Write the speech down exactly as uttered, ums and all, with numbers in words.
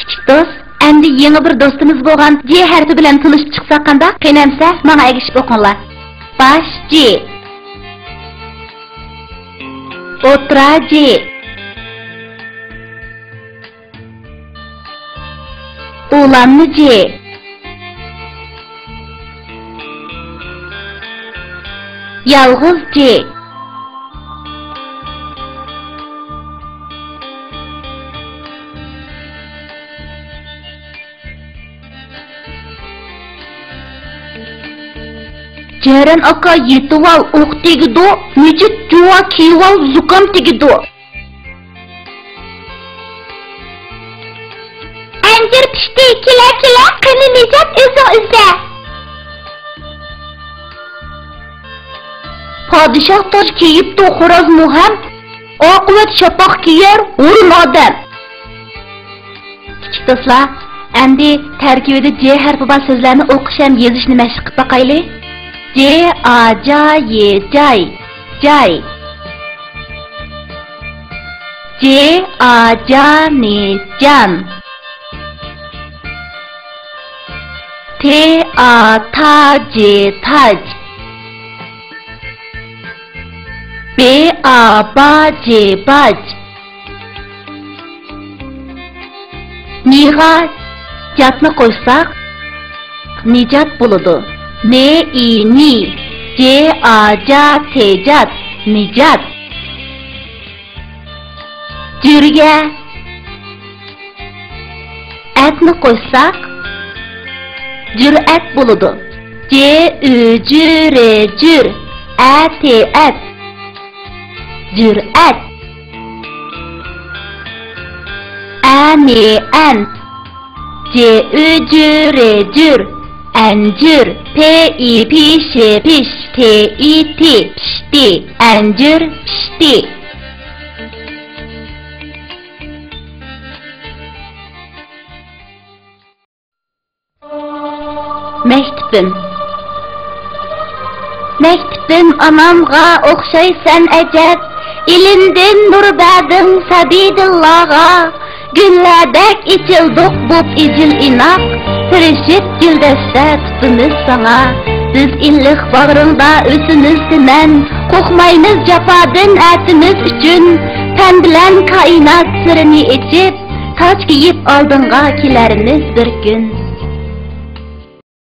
كىچىك دوست، ئەمدى يېڭى بىر دوستىمىز بولغان جې ھەرپى بىلەن تونۇشۇپ چىقساق قانداق؟ قېنى ئەمسە، ماڭا ئەگىشىپ ئوقۇڭلار. باش جې. ئوتتۇرا جې. ئۇلانما جې. يالغۇز جې. جەرەن ئاكا يېتىۋال، ئوق تېگىدۇ، مىجىت جۇۋا كىيىۋال، زۇكام تېگىدۇ. ئەنجۈر پىشتى، كېلە، كېلە، قېنى نىجات ئۆزۈڭ ئىزدە. پادىشاھ تاج كىيىپتۇ، خورازمۇ ھەم، ئاقىۋەت شاپاق كىيەر، ھۇرۇن ئادەم. كىچىك دوستلار، ئەمدى تەركىبىدە جې ھەرپى بار سۆزلەرنى ئوقۇش ھەم يېزىشنى مەشىق قىلىپ باقايلى. جې، ئا، جا، يې، جاي، جاي. جې، ئا، جا، نې، جان. تې، ئا، تا، جې، تاج. بې، ئا، با، جې، باج. نىغا جاتنى قوشساق، نىجات بولىدۇ. نې، ئى، نى. جې، ئا، جا، تې، جات. نىجات. جۈرگە ئەتنى قوشساق، جۈرئەت بولىدۇ. جې، ئۈ، جۈ، رې، جۈر. ئە، تې، ئەت. جۈرئەت. ئە، نې، ئەن. جې، ئۈ، جۈ، رې، جۈر. ئەنجۈر. پې، ئى، پى، شې، پىش. تې، ئى، تى. پىشتى. ئەنجۈر پىشتى. مەكتىپىم. مەكتىپىم ئانامغا ئوخشايسەن ئەجەب، ئىلىمدىن نۇر بەردىڭ سەبىي دىللارغا. گۈللەردەك ئېچىلدۇق بوپ ئىجىل ئىناق، تىرىشىپ گۈلدەستە تۇتىمىز ساڭا. بىز ئىللىق باغرىڭدا ئۆسىمىز سىمەن، قورقمايمىز جاپادىن ئەتىمىز ئۈچۈن. پەن بىلەن كائىنات سىرىنى ئېچىپ، تاج كىيىپ ئالدىڭغا كېلەرمىز بىر كۈن.